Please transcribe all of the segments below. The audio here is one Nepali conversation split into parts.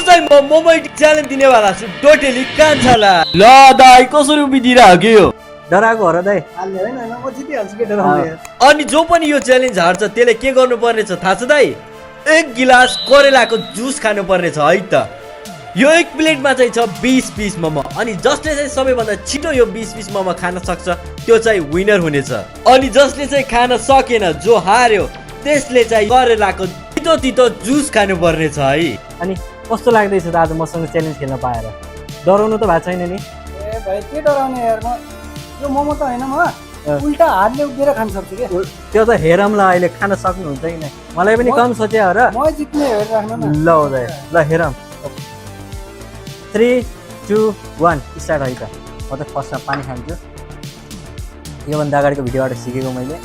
चाहिँ म मोमो च्यालेन्ज दिनेवाला छु टोटली कान्छालाई। ल दाइ कसरी उभिदिरा के यो डराएको हो र दाइ म जितिहाल्छु के डराउने यार। अनि जो पनि यो च्यालेन्ज हार्छ त्यसले के गर्नुपर्ने छ थाहा छ दाइ? 1 गिलास करेलाको जुस खानुपर्ने छ है त। यो एक प्लेटमा चाहिँ छ 20 पिस मोमो अनि जसले चाहिँ सबैभन्दा छिटो यो 20 पिस मोमो खान सक्छ त्यो चाहिँ विनर हुनेछ। अनि जसले चाहिँ खान सकेन जो हार्यो त्यसले चाहिँ करेलाको तितो तितो जुस खानुपर्ने छ है। अनि कस्तो लाग्दैछ त आज मसँग च्यालेन्ज खेल्न पाएर? डराउनु त भएको छैन नि? ए भाइ के डराउने यार, म यो मोमो त होइन, म उल्टा हातले उभिएर खान सक्छु के। त्यो त हेरौँला अहिले खान सक्नुहुन्छ कि नै। मलाई पनि कम सोचे हो र। म जित्ने हेरिराख्नु न। ल दाइ ल हेरौँ। 3 2 1 स्टार्ट है त। म त फर्स्टमा पानी खान्छु। योभन्दा अगाडिको भिडियोबाट सिकेको मैले।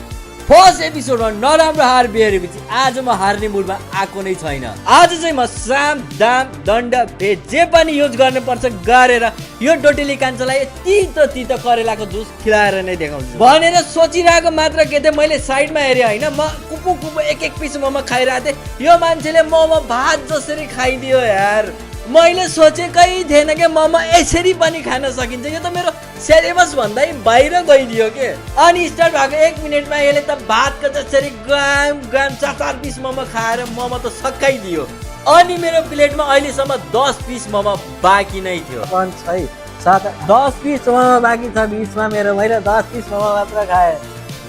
फर्स्ट एपिसोडमा नराम्रो हार बिहेरेपछि आज म हार्ने मुडमा आएको नै छैन। आज चाहिँ म साम दाम दण्ड भेट जे पनि युज गर्नुपर्छ गरेर यो डोटेली कान्छालाई तितो तितो करेलाको जुस खिलाएर नै देखाउँछु भनेर सोचिरहेको मात्र के थिएँ मैले साइडमा हेरेँ होइन। म कुपु कुपु एक एक पिस मोमो खाइरहेको थिएँ। यो मान्छेले मोमो भात जसरी खाइदियो यार। मैले सोचेकै थिएन कि मोमो यसरी पनि खान सकिन्छ। यो त मेरो सिलेबस भन्दै बाहिर गइदियो के। अनि स्टार्ट भएको 1 मिनटमा यसले त भातको जसरी ग्राम ग्राम 4 पिस मोमो खाएर मोमो त सकाइदियो। अनि मेरो प्लेटमा अहिलेसम्म 10 पिस मोमो बाँकी नै थियो। 5 6 7 10 पिस मोमो बाँकी छ बिचमा मेरो। मैले 10 पिस मोमो मात्र खाएँ।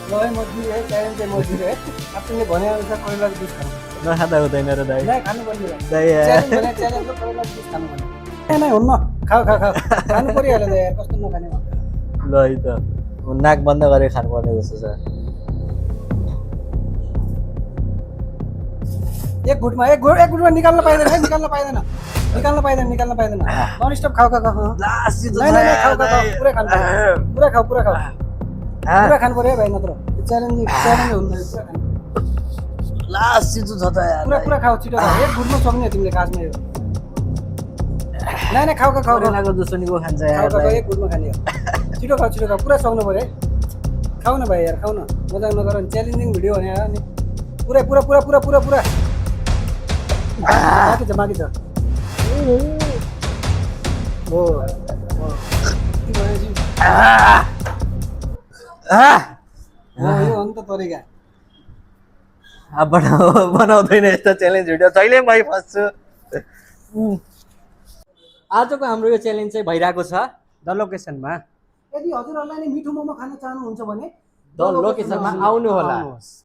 ल है म जिरे है, च्यालेन्ज चाहिँ म जिरे है। आफूले भने अनुसार करेलाको जुस खानु। नखाँदा हुँदैन र दाइ। नै खानु पर्ने दाइ च्यालेन्ज भने च्यालेन्ज करेलाको जुस खानु पर्ने। नै हुन्न, खाऊ खाऊ खाऊ खानु परिहाल्यो त यार, कस्तो नखाने भन्दा। ल है त नाक बन्द गरेर खानुपर्ने जस्तो छ। एक गुटमा निकाल्न पाइँदैन है, निकाल्न पाइँदैन। नन स्टप खाऊ खाऊ खाऊ। नै खाऊ पुरै खानु पर्यो। पुरा खानु पर्यो है भाइ, नत्र च्यालेन्ज हुन्न। पुरा खानु लास्ट चिज छ त यार। पुरा खाऊ, छिटो खाऊ। एक गुटमा सक्ने तिमीले काजमा यो। नै खाऊ करेलाको जुस पनि को खान्छ यार। खाऊ एक गुटमा खाने हो। छिटो खाऊ पुरा सक्नु पर्यो है। खाऊ न भाइ यार, खाऊ न, मजाक नगर। च्यालेन्जिङ भिडियो भने यार नि पुरै बाँकी छ। हो यो अन्त तरिका अब बनाउँदैन यस्तो च्यालेन्ज भिडियो जहिले मै फस्छु। आजको हाम्रो यो च्यालेन्ज चाहिँ भइरहेको छ द लोकेसनमा। यदि हजुरहरूलाई नि मिठो मोमो खान चाहनुहुन्छ भने द लोकेसनमा आउनु होला।